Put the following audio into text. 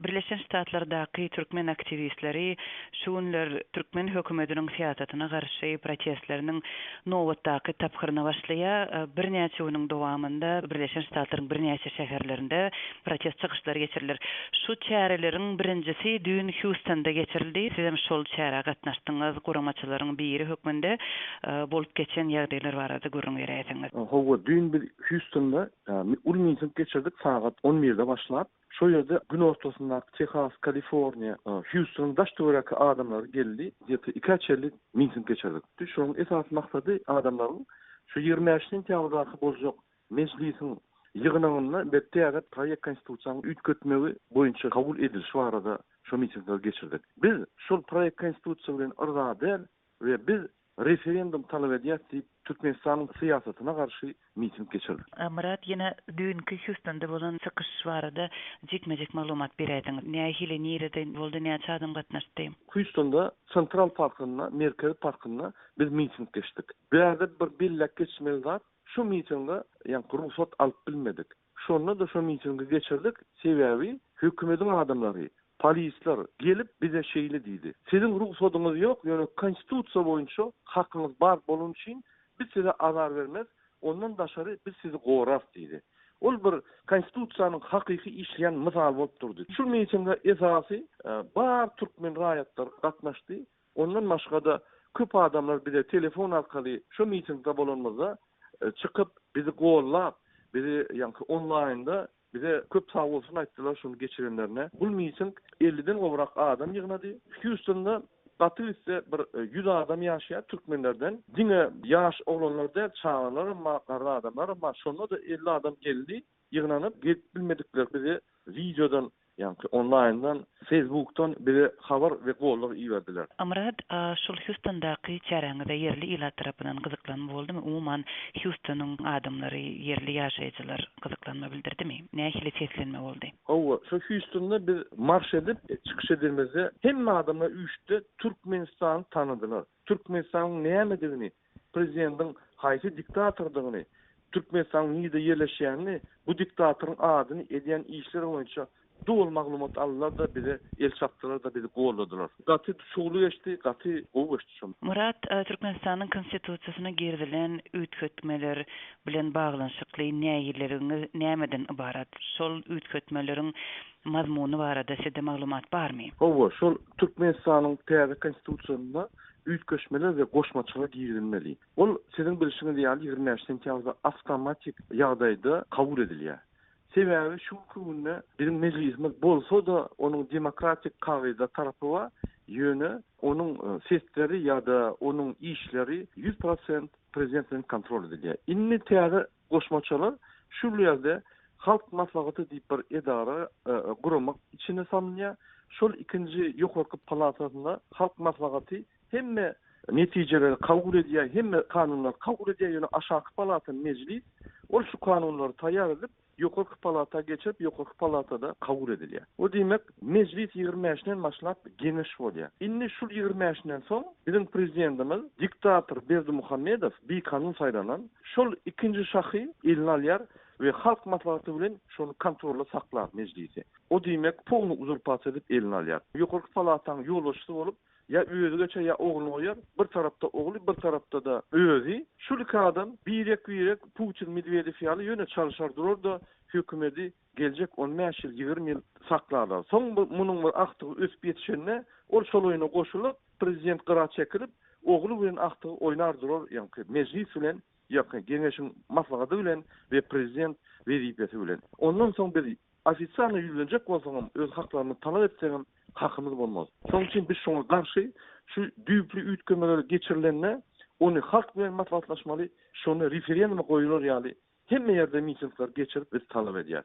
Birleşen Ştatlardaky türkmen aktiwistleri şu günler türkmen hökümetiniň syýasatyna garşy protestleriniň nobatdaky tapgyryna başlaýar. Birnäçe günüň dowamynda Birleşen Ştatlaryň birnäçe şäherlerinde protest çykyşlary geçiriler. Şu çäreleriň birinjisi düýn Hýustonda geçirildi. Sizem şol çärä gatnaşdyňyz, guramaçylaryň biri hökmünde bolup geçen ýagdaýlar barada gürrüň beräýseňiz. Hawa, düýn biz Hýustonda uly miting geçirdik, sagat on birde başlap. Şo ýerde günortasyndaky Tehas, Kaliforniýa, Hýustonyň daş-töwerekki adamlary geldi. Gde-to ikä çenli miting geçirdik. Şonuň esasy maksady adamlaryň şu 25 sentýabrdaky boljak mejlisiň ýygnagynda we täze proýekt konstitusiýanyň üýtgetmegi boýunça kabul edilişi barada şo mitingleri geçirdik. Biz şol proýekt konstitusiýa bilen yrza däl we biz referendum talap edýäs diýip, Türkmenistanyň syýasatyna garşy miting geçirdik. Myrat, ýene düýnki Hýustonda bolan çykyş barada jikme-jik maglumat beräýseňiz. Nähili, nirede boldy, näçe adam gatnaşdy? Hýustonda Sentral parkynda, merkezi parkynda biz miting geçdik. Bu ýerde bir belläp geçmeli zat, şu mitinge ýaňky rugsat alyp bilmedik. Şonda-da şo mitingi geçirdik, sebäbi hökümediň adamlary, polisler gelip bize şeýle diýdi, Siziň rugsadyňyz ýok, ýöne konstitusiýa boýunça hakyňyz bar bolany üçin biz size azar bermeris, ondan daşary biz sizi gorarys diýdi. Ol bir konstitusiýanyň hakyky işleýän mysaly bolup durdy. Şul mitinge esasy bar türkmen raýatlary gatnaşdy. Ondan başga-da köp adamlar bize telefon arkaly şo mitingde bolanymyzda çykyp bizi gollap, bizi ýaňky onlaýnda bize köp sagbolsun aýtdylar şuny geçirenlerine. Bul miting elliden gowrak adam ýygnady. Hýustonda gaty gitse bir ýüz adam ýaşaýar türkmenlerden. Diňe ýaş oglanlar däl, çagalaram bar, garry adamlaram bar. Şonda-da 50 adam geldi. Ýygnanyp gelip bilmedikler bize wideodan ýaňky onlaýndan feýsbukdan bize habar we gollar iberdiler. Myrat, şol Hýustondaky çäräňize ýerli ilat tarapyndan gyzyklanma boldumy? Umuman, Hýustonyň adamlary, ýerli ýaşaýjylar gyzyklanma bildirdimi? Nähili seslenme boldy? Hawa, şo Hýustonda biz marş edip, çykyş edenimizde hemme adamlar üýşdi, Türkmenistany tanadylar. Türkmenistanyň nämedigini, prezidentiň haýsy diktatordygyny, Türkmenistanyň nirede ýerleşýänini, bu diktatoryň adyny edýän işleri boýunça doly maglumat aldylar-da, bize el çapdylar-da, bizi golladylar. Gaty şowly geçdi, gaty gowy geçdi şo. Myrat, Türkmenistanyň Konstitusiýasyna girizilen üýtgetmeler bilen baglanyşykly nägileligiňiz nämeden ybarat? Şol üýtgetmeleriň mazmuny barada sizde maglumat barmy? Hawa, şol Türkmenistanyň täze Konstitusiýasynda üýtgeşmeler we goşmaçalar girizilmeli. Ol, siziň bilşiňiz ýaly, 25 sentýabrda awtomatik ýagdaýda kabul edilýär. Sebäbi şu günki günde biziň Mejlisimiz bolsa-da, onuň demokratik kagyzda tarapy bar, ýöne onuň sesleri ýa-da onuň işleri 100% prezident bilen kontrol edilýär. Indi täze goşmaçalar şul ýerde Halk Maslahaty diýip bir edara, gurama içine salynýar. Şol ikinji ýokarky palatasynda Halk Maslahaty hemme netijeleri kabul edýär, hemme kanunlary kabul edýär, ýöne aşaky palata Mejlis ol şu kanunlary taýýar edip, ýokarky palata geçirip, ýokarky palatada kabul edilýär. O diýmek, Mejlis 25-inden başlap geňeş bolýar. Indi şul 25-inden soň biziň prezidentimiz diktator Berdimuhamedow bikanun saýlanan, şol ikinji şahy eline alýar we Halk Maslahaty bilen şony kontrolda saklar Mejlisi. O diýmek, polny uzurpasiýa edip eline alýar. Ýokarky palatanyň ýolbaşçysy bolup Ýa özi geçer, ýa ogluny goýar. Bir tarapda ogly, bir tarapda-da özi. Şul iki adam birek-birek Putin, Medwedew ýaly ýöne çalşar durar-da, hökümedi geljek on bäş ýyl, 20 ýyl saklarlar. Soň bu munuň bir agtygy ösüp ýetişende, ol şol oýna goşulyp, prezident gyra çekilip, ogly bilen agtygy oýnar durar, ýaňky mejlis bilen, ýaňky geňeşiň maslahaty bilen we prezident wezipesi bilen. Ondan soň biz Ofisialno ýüzlenjek bolsaňam, öz haklarymyzy talap etseňem hakymyz bolmaz. Şonuň üçin biz şoňa garşy şu düýpli üýtgemeler geçirilende ony halk bilen maslahatlaşmaly, şony referenduma goýular ýaly hemme ýerde mitingler geçirip biz talap edýäs.